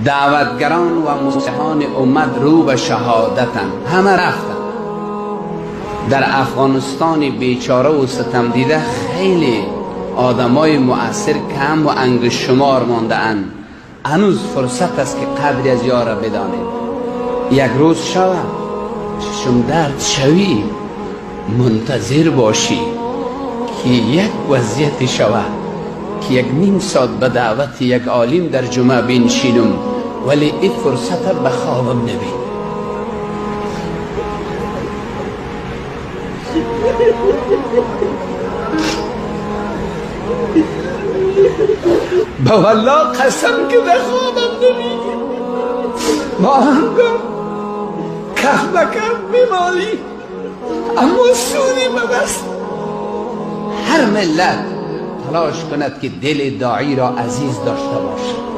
Даъватгарон ва муслиҳони уммат рӯ ба шаҳодатанд, ҳама рафтанд. Дар Афғонистони бечора ва ситамдида хеле одамои муассир кам ва ангуштшумор мондаанд. Ҳанӯз фурсат аст, ки қадри аз ёра бидонед. Як рӯз шавад, чашм дард шавӣ, мунтазир бошӣ, ки як вазъияте шавад, ки як ним соат ба даъвати як олим дар ҷумъа биншинам, вале ин фурсата ба хобам набин. Ба валлоҳ қасам, ки ба хобам набинӣ. Мо ҳамгом каф ба каф мемолӣ, аммо суди ба даст. Ҳар миллат талош кунад, ки дили доиро азиз дошта бошад.